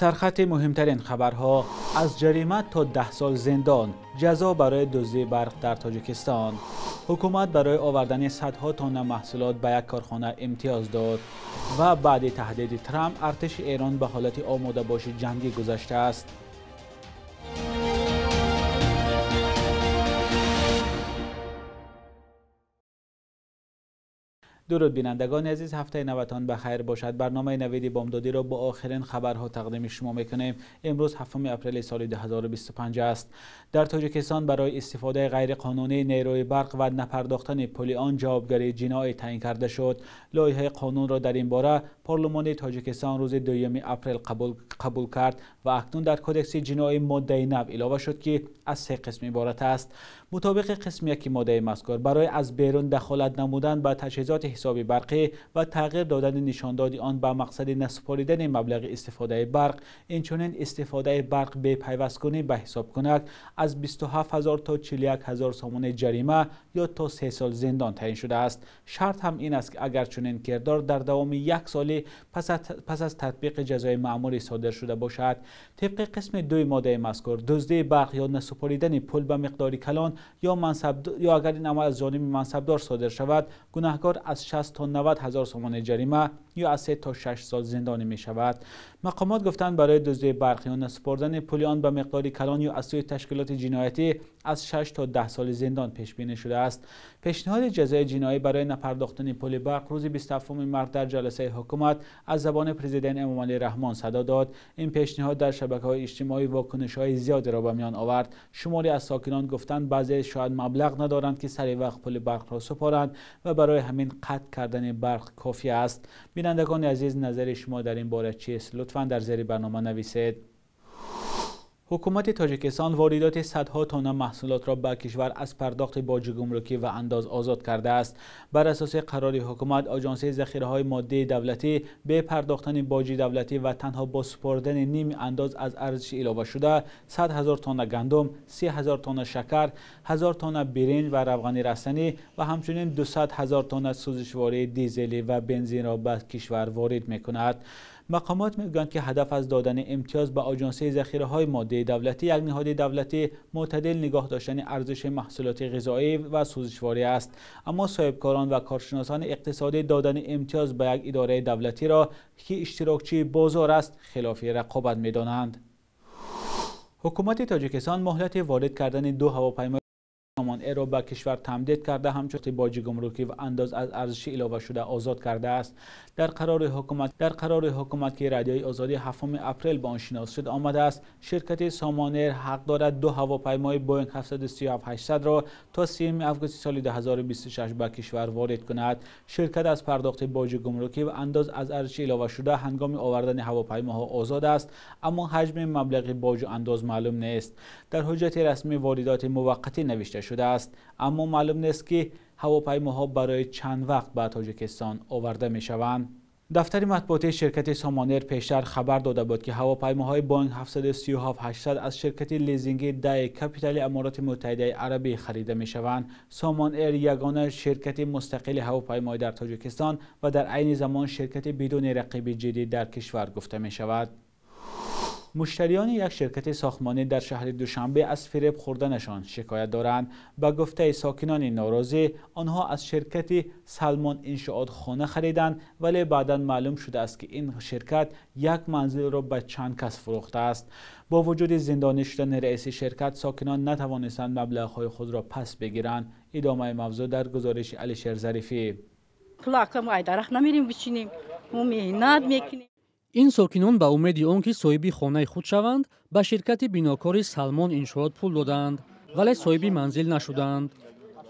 Сархати муҳимтарин хабарҳо: аз ҷарима то 10 сол зиндон, ҷазо барои дуздии барқ дар Тоҷикистон. Ҳукумат барои овардани садҳо тонна маҳсулот ба як корхона имтиёз дод ва баъди таҳдиди Трамп артиши Эрон ба ҳолати омодабоши ҷангӣ гузаштааст. Дуруд бинандагони азиз, ҳафтаи наватон ба хайр бошад. Барномаи навиди бомдодиро бо охирин хабарҳо тақдими шумо мекунем. Имрӯз 7 апрели соли 2025 аст. Дар Тоҷикистон барои истифодаи ғайриқонунии нерӯи барқ ва напардохтани пули он ҷавобгарии ҷиноӣ таъин карда шуд. Лоиҳаи қонунро дар ин бора Парлумони Тоҷикистон рӯзи 2 апрел қабул кард ва акнун дар кодекси ҷиноӣ моддаи нав илова шуд, ки аз 3 қисм иборат аст. Мутобиқи қисми 1 моддаи мазкур барои аз берун дахолат намудан ба таҷҳизоти ҳисоби барқӣ ва тағйир додани нишондоди он ба мақсади насупоридани маблағи истифодаи барқ, инчунин истифодаи барқ бепайвасткунӣ ба ҳисобкунак аз 27 ҳазор то 41 ҳазор сомонӣ ҷарима ё то 3 сол зиндон таъин шудааст. Шарт ҳам ин аст, ки агар чунин кирдор дар давоми як соли пас аз татбиқи ҷазои маъмурӣ содир шуда бошад. Тибқи қисми 2 моддаи мазкур дуздии барқ ё насупоридани пул ба миқдори калон ё агар ин амал аз ҷониби мансабдор содир шавад, гунаҳкор аз 60 то 90 ҳазор сомонӣ ҷарима ё аз 3 то 6 сол зиндонӣ мешавад. Мақомот гуфтанд, барои дуздии барқ ё насупордани пули он ба миқдори калон ё аз сӯи ташкилоти ҷиноятӣ аз 6 то 10 соли зиндон пешбинӣ шудааст. Пешниҳоди ҷазои ҷиноӣ барои напардохтани пули барқ рӯзи 27 март дар ҷаласаи ҳукумат аз забони президент Эмомалӣ Раҳмон садо дод. Ин пешниҳод дар шабакаҳои иҷтимоӣ вокунишҳои зиёдеро ба миён овард. Шумори аз сокинон гуфтанд, баъзе шояд маблағ надоранд, ки сари вақт пули барқро супоранд ва барои ҳамин қатъ кардани барқ кофӣ аст. Бинандагони азиз, назари шумо дар ин бора чист? Лутфан дар зери барнома нависед. Ҳукумати Тоҷикистон воридоти садҳо тонна маҳсулотро ба кишвар аз пардохти боҷи гумрукӣ ва андоз озод кардааст. Бар асоси қарори ҳукумат, Оҷонсии захираҳои моддии давлатӣ бе пардохтани боҷи давлатӣ ва танҳо бо супоридани ними андоз аз арзиши иловашуда 100 ҳазор тонна гандум, 30 ҳазор тонна шакар, 1000 тонна биринҷ ва равғани растанӣ ва ҳамчунин 200 ҳазор тонна сӯзишвории дизелӣ ва бензинро ба кишвар ворид мекунад. Мақомот мегӯянд, ки ҳадаф аз додани имтиёз ба Оҷонсии захираҳои моддии давлатӣ, як ниҳоди давлатӣ, мӯътадил нигоҳ доштани арзиши маҳсулоти ғизоӣ ва сӯзишворӣ аст. Аммо соҳибкорон ва коршиносони иқтисодӣ додани имтиёз ба як идораи давлатиро, ки иштирокчии бозор аст, хилофи рақобат медонанд. Ҳукумати Тоҷикистон муҳлати ворид кардани 2 ҳавопаймои Сомон Эйрро ба кишвар тамдид карда, ҳамчун боҷи гумрукӣ ва андоз аз арзиши иловашуда озод кардааст. Дар қарори ҳукумат, ки Радиои Озодӣ 7 апрел ба он шинос шуд, омадааст, ширкати Сомон Эйр ҳақ дорад 2 ҳавопаймои Боинг 737-800-ро то 3 августи соли 2026 ба кишвар ворид кунад. Ширкат аз пардохти боҷи гумрукӣ ва андоз аз арзиши иловашуда ҳангоми овардани ҳавопаймоҳо озод аст, аммо ҳаҷми маблағи боҷу андоз маълум нест. Дар ҳуҷҷати расмӣ воридоти муваққатӣ навишта шудааст, аммо маълум нест, ки ҳавопаймоҳо барои чанд вақт ба Тоҷикистон оварда мешаванд. Дафтари матбуотии ширкати Сомон Эйр пештар хабар дода буд, ки ҳавопаймоҳои Боинг 737-800 аз ширкати лизингии Дай Капитали Амороти Муттаҳидаи Арабӣ харида мешаванд. Сомон Эйр ягона ширкати мустақили ҳавопаймоӣ дар Тоҷикистон ва дар айни замон ширкати бидуни рақиби ҷиддӣ дар кишвар гуфта мешавад. Муштариёни як ширкати сохтмонӣ дар шаҳри Душанбе аз фиреб хӯрданашон шикоят доранд. Ба гуфтаи сокинони норозӣ, онҳо аз ширкати Салмон Иншоот хона хариданд, вале баъдан маълум шудааст, ки ин ширкат як манзилро ба чанд кас фурӯхтааст. Бо вуҷуди зиндонӣ шудани раиси ширкат, сокинон натавонистанд маблағҳои худро пас бигиранд. Идомаи мавзӯъ дар гузориши Алишер Зарифӣ. Ин сокинон ба умеди он ки соҳиби хонаи худ шаванд, ба ширкати бинокори Салмон Иншоот пул додаанд, вале соҳиби манзил нашудаанд.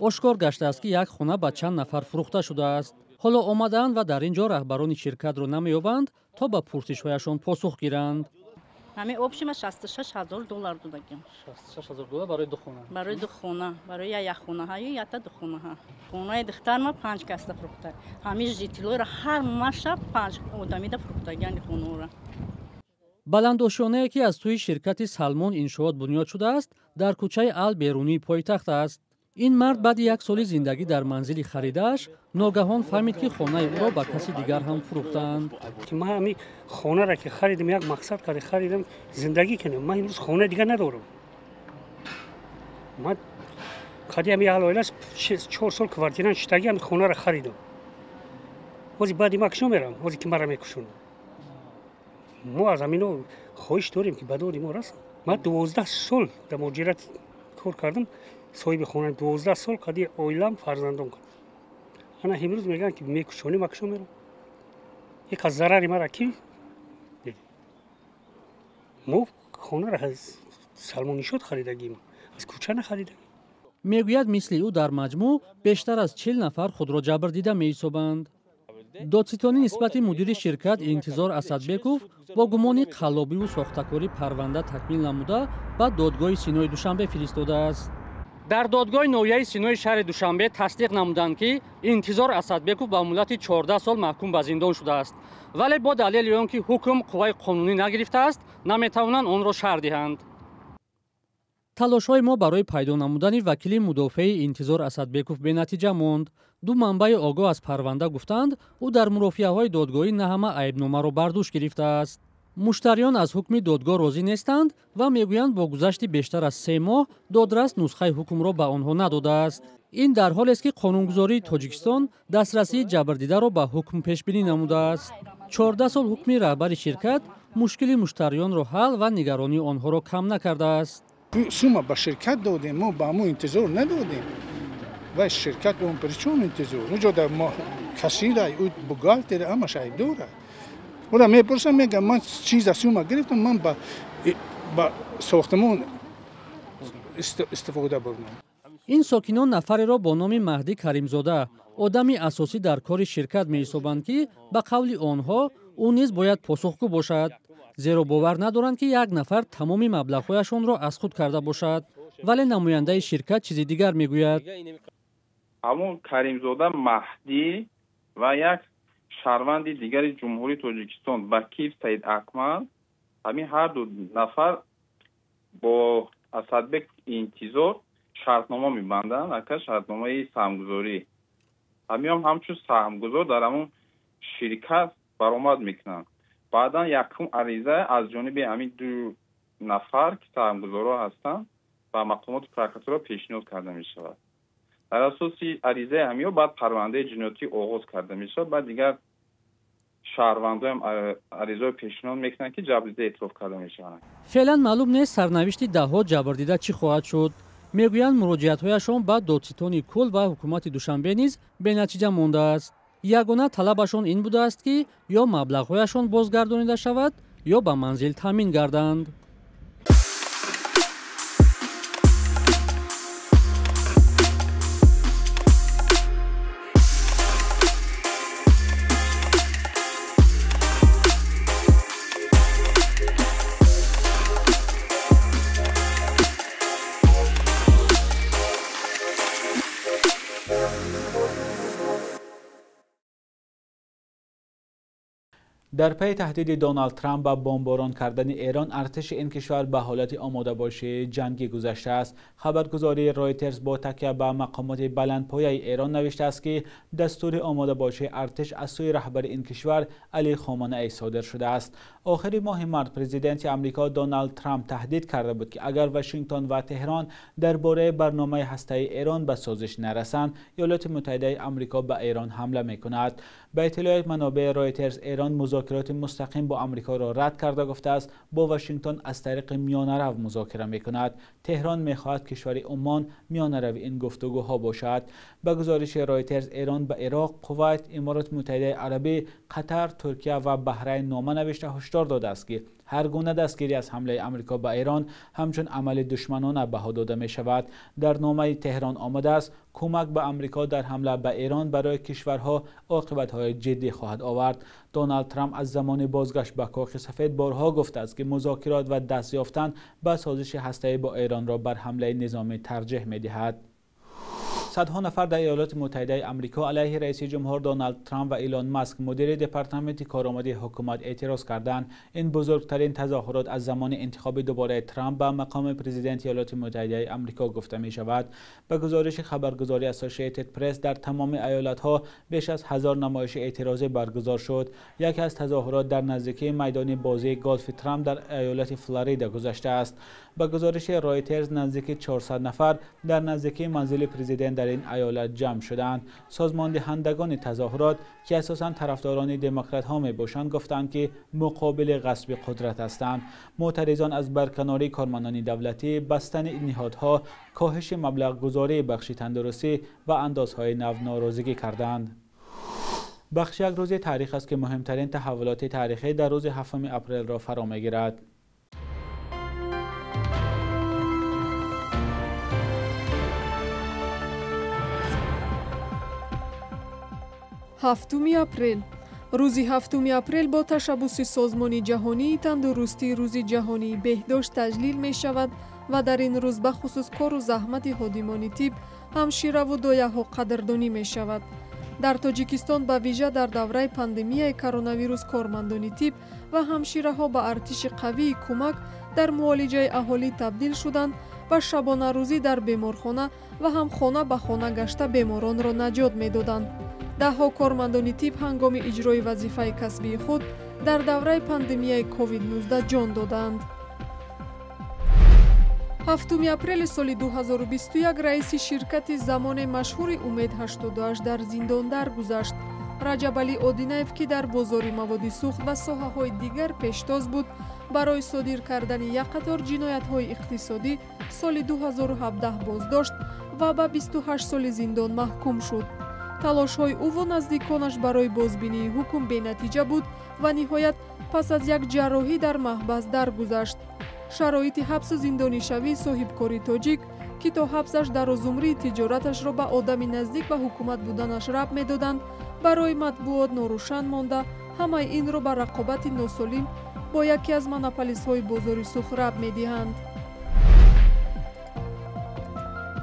Ошкор гаштааст, ки як хона ба чанд нафар фурӯхта шудааст. Ҳоло омадаанд ва дар ин ҷо раҳбарони ширкатро намеёбанд, то ба пурсишҳояшон посух гиранд. Ҳамин обшима 66 ҳазор доллар додагим. 66 ҳазор доллар барои ду хона? Барои ду хона, барои як хонаҳа ю якта ду хонаҳа. Хонаи духтарма 5 касда фурӯхта. Ҳамин жителоро ҳар маша 5 одамида фурӯхтагиани хонаро. Баландошёнае, ки аз сӯи ширкати Салмон Иншоот бунёд шудааст, дар кӯчаи Ал берунии пойтахт аст. Ин мард баъди як соли зиндагӣ дар манзили харидааш ногаҳон фаҳмид, ки хонаи ӯро ба каси дигар ҳам фурӯхтаанд. Ман ҳамин хонаро ки харидам, як мақсад карда харидам, зиндагӣ кунам. Ман имрӯз хонаи дигар надорам. Ман қади ҳами аҳл оилас 4 сол квартира шиштагӣ, ҳами хонаро харидам. Ҳозир баъди ман кишо мерам? Ҳозир ки маро мекушонам. Мо аз ҳамино хоҳиш дорем, ки ба доди мо расанд. Ман 12 сол дар муҳоҷират кор кардам, соҳиби хона 12 сол қади оилам, фарзандон кардам. Ана имрӯз мегӯянд, ки мекушонӣ, ман кишо мерам? Як аз зарари мара ки мо хонаро аз Салмон Иншоот харидагим, аз кӯча нахаридагим. Мегӯяд, мисли ӯ дар маҷмӯъ бештар аз 40 нафар худро ҷабрдида меҳисобанд. Додситонӣ нисбати мудири ширкат Интизор Асадбеков бо гумони қаллобиву сохтакорӣ парванда такмил намуда, ба додгоҳи Синои Душанбе фиристодааст. Дар додгоҳи ноҳияи Синои шаҳри Душанбе тасдиқ намуданд, ки Интизор Асадбеков ба муҳлати 14 сол маҳкум ба зиндон шудааст, вале бо далели он ки ҳукм қувваи қонунӣ нагирифтааст, наметавонанд онро шарҳ диҳанд. Талошҳои мо барои пайдо намудани вакили мудофеи Интизор Асадбеков бенатиҷа монд. Ду манбаи огоҳ аз парванда гуфтанд, ӯ дар мурофиаҳои додгоҳӣ на ҳама айбномаро бар дӯш гирифтааст. Муштариён аз ҳукми додгоҳ розӣ нестанд ва мегӯянд, бо гузашти бештар аз 3 моҳ додрас нусхаи ҳукмро ба онҳо надодааст. Ин дар ҳолест, ки қонунгузории Тоҷикистон дастрасии ҷабрдидаро ба ҳукм пешбинӣ намудааст. 14 сол ҳукми раҳбари ширкат мушкили муштариёнро ҳал ва нигаронии онҳоро кам накардааст. Сума ба ширкат додем, мо ба ҳамун Интизор надодем. Вай ширкат он причём Интизор? Уҷо дар кассира, ӯ бухгалтер, ҳамаш айбдора. Ӯра мепурсам, мегам, ман чиза сума гирифтам, ман ба сохтмон истифода бурдам. Ин сокинон нафареро бо номи Маҳдӣ Каримзода одами асосӣ дар кори ширкат меҳисобанд, ки ба қавли онҳо ӯ низ бояд посухгӯ бошад, зеро бовар надоранд, ки як нафар тамоми маблағҳояшонро аз худ карда бошад. Вале намояндаи ширкат чизи дигар мегӯяд. Ҳамон Каримзода Маҳдӣ ва як шаҳрванди дигари Ҷумҳурии Тоҷикистон Бакиев Саид Акмал, ҳамин ҳар ду нафар бо Асадбек Интизор шартнома мебанданд, ака шартномаи саҳмгузорӣ. Ҳамиам ҳамчун саҳмгузор дар ҳамон ширкат баромад мекунанд. Баъдан якум ариза аз ҷониби ҳамин ду нафар, ки саҳмгузорҳо ҳастанд, ба мақомоти прокуратура пешниҳод карда мешавад. Дар асоси аризаи ҳамиҳо баъд парвандаи ҷиноятӣ оғоз карда мешавад. Баъд дигар шаҳрвандоям аризаҳо пешниҳод мекунанд, ки ҷабрдида эътироф карда мешаванд. Феълан маълум нест, сарнавишти даҳҳо ҷабрдида чӣ хоҳад шуд. Мегӯянд, муроҷиатҳояшон ба додситони кул ва ҳукумати Душанбе низ бенатиҷа мондааст. Ягона талабашон ин будааст, ки ё маблағҳояшон бозгардонида шавад, ё ба манзил таъмин гарданд. Дар пайи таҳдиди Доналд Трамп ба бомборон кардани Эрон, артиши ин кишвар ба ҳолати омодабошии ҷангӣ гузаштааст. Хабаргузории Ройтерс бо такя ба мақомоти баландпояи Эрон навиштааст, ки дастури омодабошии артиш аз сӯи раҳбари ин кишвар Алӣ Хоманаӣ содир шудааст. Охири моҳи март президенти Амрико Доналд Трамп таҳдид карда буд, ки агар Вашингтон ва Теҳрон дар бораи барномаи ҳастаии Эрон ба созиш нарасанд, Иёлоти Муттаҳидаи Амрико ба Эрон ҳамла мекунад. Ба иттилои манобеи Ройтерс, Эрон музокироти мустақим бо Амрикоро рад карда, гуфтааст, бо Вашингтон аз тариқи миёнарав музокира мекунад. Теҳрон мехоҳад кишвари Умон миёнарави ин гуфтугӯҳо бошад. Ба гузориши Ройтерс, Эрон ба Ироқ, Кувайт, Имороти Муттаҳидаи Арабӣ, Қатар, Туркия ва Баҳрайн нома навишта ҳушдор додааст, ки ҳар гуна дастгирӣ аз ҳамлаи Амрико ба Эрон ҳамчун амали душманона баҳо дода мешавад. Дар номаи Теҳрон омадааст, кӯмак ба Амрико дар ҳамла ба Эрон барои кишварҳо оқибатҳои ҷиддӣ хоҳад овард. Доналд Трамп аз замони бозгашт ба Кохи Сафед борҳо гуфтааст, ки музокирот ва даст ёфтан ба созиши ҳастаӣ бо Эронро бар ҳамлаи низомӣ тарҷеҳ медиҳад. Садҳо нафар дар Иёлоти Муттаҳидаи Амрико алайҳи раиси ҷумҳур Доналд Трамп ва Илон Маск, мудири департаменти коромадии ҳукумат, эътироз карданд. Ин бузургтарин тазоҳурот аз замони интихоби дубораи Трамп ба мақоми президенти Иёлоти Муттаҳидаи Амрико гуфта мешавад. Ба гузориши хабаргузории Associated Press дар тамоми иёлатҳо беш аз 1000 намоиши эътирозӣ баргузор шуд. Яке аз тазоҳурот дар наздикии майдони бозии голфи Трамп дар иёлати Флорида гузаштааст. Ба гузориши Reuters наздики 400 нафар дар наздикии манзили президент дар ин иёлат ҷамъ шуданд. Созмондиҳандагони тазоҳурот, ки асосан тарафдорони демократҳо мебошанд, гуфтанд, ки муқобили ғасби қудрат ҳастанд. Мӯътаризон аз барканории кормандони давлатӣ, бастани ниҳодҳо, коҳиши маблағгузории бахши тандурустӣ ва андозҳои нав норозигӣ карданд. Бахши як рӯзи таърих аст, ки муҳимтарин таҳаввулоти таърихӣ дар рӯзи 7 апрелро фаро мегирад. Ҳафтуми апрел. Рӯзи 7 апрел бо ташаббуси Созмони ҷаҳонии тандурустӣ Рӯзи ҷаҳонии беҳдошт таҷлил мешавад ва дар ин рӯз бахусус кору заҳмати ходимони тиб, ҳамшираву дояҳо қадрдонӣ мешавад. Дар Тоҷикистон ба вижа дар давраи пандемияи коронавирус кормандони тиб ва ҳамшираҳо ба артиши қавии кӯмак дар муолиҷаи аҳолӣ табдил шуданд ва шабонарӯзӣ дар беморхона ва ҳам хона ба хона гашта беморонро наҷот медоданд. Даҳҳо кормандони тиб ҳангоми иҷрои вазифаи касбии худ дар давраи пандемияи COVID-19 ҷон доданд. 7 апрели соли 2021 раиси ширкати замоне машҳури Умед 88 дар зиндон даргузашт. Раҷабалӣ Одинаев, ки дар бозори маводи сӯхт ва соҳаҳои дигар пештоз буд, барои содир кардани як қатор ҷиноятҳои иқтисодӣ соли 2017 боздошт ва ба 28 соли зиндон маҳкум шуд. Талошҳои ӯву наздиконаш барои бозбинии ҳукм бенатиҷа буд ва ниҳоят пас аз як ҷарроҳӣ дар маҳбас даргузашт. Шароити ҳабсу зиндонишавии соҳибкори тоҷик, ки то ҳабсаш дарозумрии тиҷораташро ба одами наздик ба ҳукумат буданаш рабт медоданд, барои матбуот норӯшан монда, ҳамаи инро ба рақобати носолим бо яке аз монополистҳои бозори сӯхт рабт медиҳанд.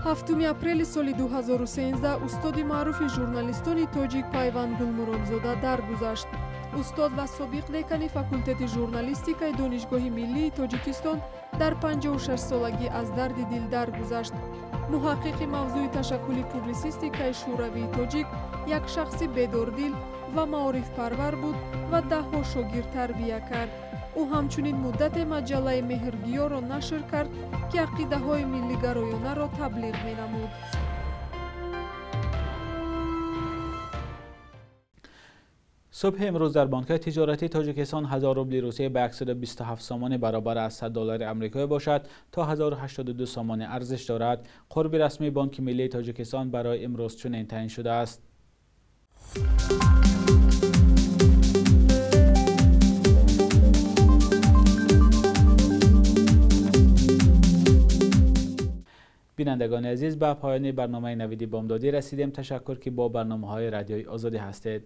7 апрели соли 2013 устоди маъруфи журналистони тоҷик Пайванд Гулмуродзода даргузашт. Устод ва собиқ декани факултети журналистикаи Донишгоҳи миллии Тоҷикистон дар 56-солагӣ аз дарди дил даргузашт. Муҳаққиқи мавзӯи ташаккули публисистикаи шӯравии тоҷик як шахси бедордил ва маорифпарвар буд ва даҳҳо шогирд тарбия кард. Ӯ ҳамчунин муддате маҷаллаи Меҳргиёро нашр кард, ки ақидаҳои миллигароёнаро таблиғ менамуд. Субҳи имрӯз дар бонкҳои тиҷоратии Тоҷикистон 1000 рубли Русия ба 127 сомонӣ баробар аз 100 доллари амрикоӣ бошад, то 1082 сомонӣ арзиш дорад. Қурби расмии Бонки миллии Тоҷикистон барои имрӯз чунин таъин шудааст. Бинандагони азиз, ба поёни барномаи Навиди Бомдодӣ расидем. Ташаккур, ки бо барномаҳои Радиои Озодӣ ҳастед.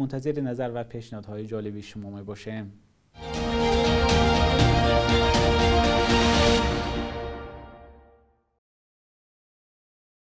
Мунтазири назар ва пешниҳодҳои ҷолиби шумо мебошем.